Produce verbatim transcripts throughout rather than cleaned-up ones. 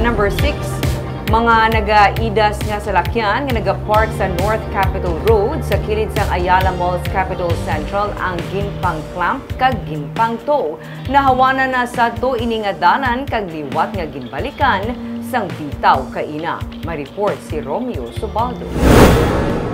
Number six, mga nagaidas nga salakyan nga nagapark sa North Capitol Road sa kilid sang Ayala Malls Capitol Central ang ginpang-clamp kag ginpang-tow. Nahawanan na sadto ini nga dalan kag liwat nga ginbalikan sang bitaw kaina. May report si Romeo Subaldo.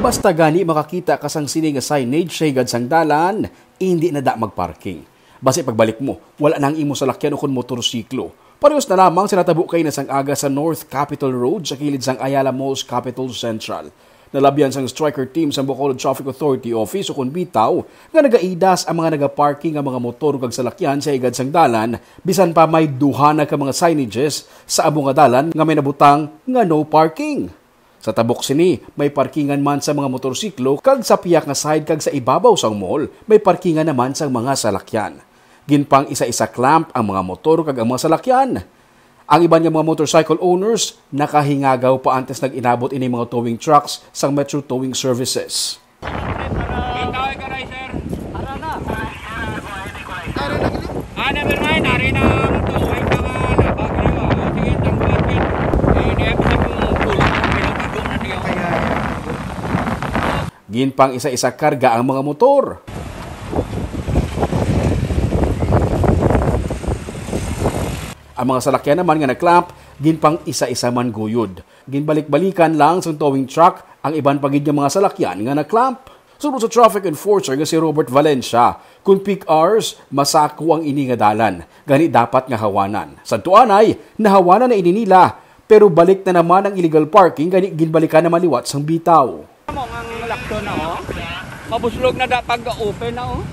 Basta gani makakita ka sang sini nga signage sa higad sang dalan, indi na da magparking. Basi pagbalik mo, wala na ang imo salakyan ukon motorsiklo. Parehos na lamang sa natabo kaina sang aga sa North Capitol Road sa kilid sang Ayala Malls Capitol Central. Nalabyan sang striker team sang Bacolod Traffic Authority Office ukon bitaw nga nagaidas ang mga nagaparking nga mga motor kag salakyan sa higad sang dalan, bisan pa may duha na ka mga signages sa amo nga dalan nga may nabutang nga no parking. Sa tabok sini, may parkingan man sa mga motorsiklo kag sa pihak nga side kag sa ibabaw sang mall, may parkingan naman sang mga salakyan. Ginpang-isa-isa clamp ang mga motor kag ang mga salakyan. Ang iban nga mga motorcycle owners nakahingagaw pa antes nag-inabot ini mga towing trucks sang Metro Towing Services. Ikaw, ikaw, sir. Ara na. Ara na gini? Ah, never mind. Ari na ang towing na nga labag na ba? O, sige, tanggulan yan. Eh, niya bisa kung kulang ang pinagkago na niya. Ginpang-isa-isa karga ang mga motor. Ang mga salakyan naman nga na-clamp, ginpang-isa-isa man guyod. Ginbalik-balikan lang sang towing truck ang iban pa gid nga mga salakyan nga na-clamp. Suno sa traffic enforcer nga si Robert Valencia, kung peak hours, masako ang ini nga dalan. Gani dapat nga hawanan. Sa tuanay, nahawanan na ini nila, pero balik na naman ang illegal parking, gani ginbalikan naman liwat sang bitaw. Amo nga ang Lacson na, oh. Mabuslog na da pag open na, oh.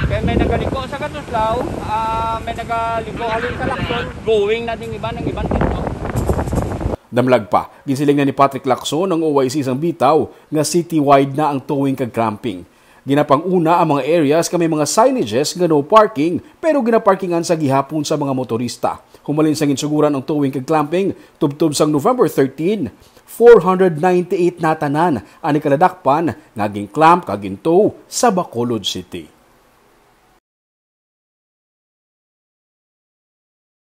Kaya may nagaliko sa Katuslaw, ah, may nagaliko halin sa Lacson. Going na ding iban, ang iban dito. Damlag pa, ginsiling na ni Patrick Lacson, ang O I C sang bitaw, nga citywide na ang towing kag clamping. Ginapanguna ang mga areas nga may mga signages nga no parking, pero ginaparkingan sa gihapon sa mga motorista. Humalin sa ginsuguran ang towing kag clamping, tubtob sang November thirteen, four hundred ninety-eight na tanan ang nikaladakpan nga gin-clamp kag gin-tow sa Bacolod City.